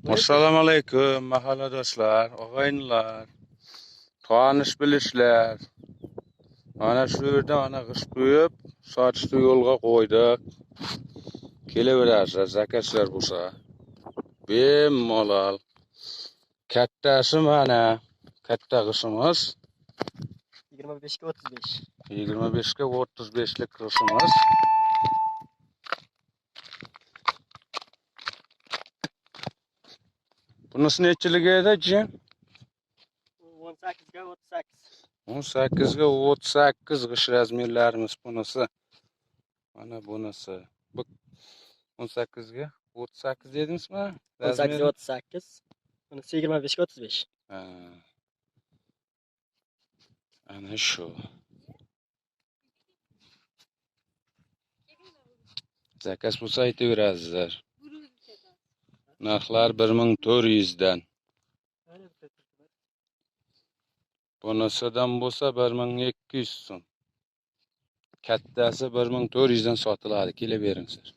Assalomu alaykum mahalladoshlar, og'aynilar, tanish bilishlar. Mana shu yerda mana g'isht quyib, sotishni yo'lga qo'ydik. Kelaverasiz, zakazlar bo'lsa. Bemalol. Kattasi mana, katta g'ishimiz 25 ga 35. 25 ga 35 lik g'ishimiz. Bunisi nechilik edi, jiyan? 18 ga 38. 18 ga 38 g'isht razmerlarimiz bunisi. Mana bunisi. Bu 18 ga 38 dedingizmi? 18 ga 38. Bunisi 25 ga 35. Ha. Ana shu. Zakaz bo'lsa aytaverasizlar. Narxlar 1400 dan. Bunisidan bo'lsa 1200 so'm. Kattasi 1400 dan sotiladi. Kelaveringlar.